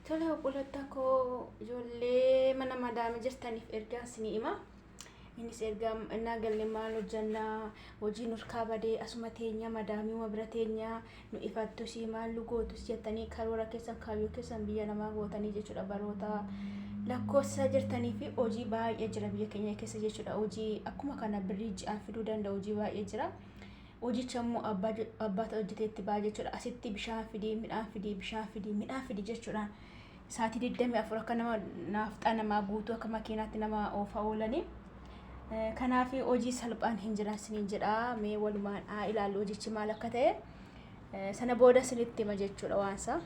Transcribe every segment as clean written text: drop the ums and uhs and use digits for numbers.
Tole obboloota koo ijoollee mana madaamii jirtaniif ergaa isinii hima. Innis ergaa innaa galle maal hojjannaa hojii nurkaa badee asuma teenya madaamiuma bira teenya nu ifattusii maal nu gootus jettanii karoora keessan kaayyoo keessan biyya namaa gootanii jechuudha baroota lakkoofsa jirtanii fi hojii baay'ee jira biyya keenya keessa jechuudha. Hojii akkuma kana birrii ji'aan fiduu danda'u hojii baay'ee jira. Hojicha immoo abbaatu hojjetee itti ba'a jechuudha. Asitti bishaan fidii, midhaan fidii, bishaan fidii, midhaan fidii jechuudhaan sa'aatii 24 akka nama naafxaa namaa guutuu akka makiinaatti nama oofaa oolanii. Kanaaf hojii salphaan hin jiran siniin jedha. Mee walumaan haa ilaallu hojichi maal akka ta'e. Sana booda sinitti hima jechuudha waan isaa.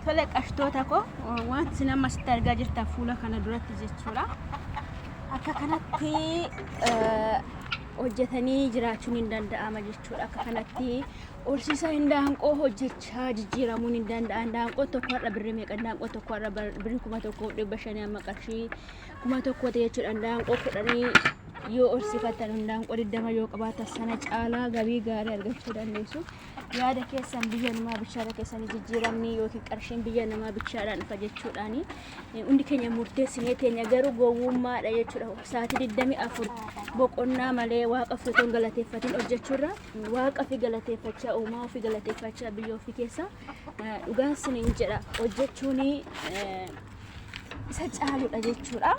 Tole qashtoota koo wanti isin amma asitti argaa jirtan fuula kana duratti jechuudha. Akka kanatti hojjetanii jiraachuun hin danda'ama jechuudha. Akka kanatti horsiisa hindaanqoo hojjechaa jijjiiramuun hin danda'a. Hindaanqoon tokko har'a birrii meeqa? Hindaanqoo tokko har'a birrii 1500 amma qarshii 1000 ta'e jechuudha. Hindaanqoo 10 yoo horsiifattan hindaanqoo 20 yoo qabaatan sana caalaa gabii gaarii argachuu dandeessu. Yaada keessan biyya namaa bichaadha keessanii jijjiiramni yookiin qarshiin biyya namaa bichaadhaan dhufa jechuudhaani hundi keenya murteessinee teenya garuu gowwummaadha jechuudha. Sa'aatii 24 boqonnaa malee waaqa ofii otoo hin galateeffatin hojjechuurra waaqa ofii galateeffachaa uumaa ofii galateeffachaa biyya ofii keessa dhugaan siniin jedha hojjechuun isa caaludha jechuudha.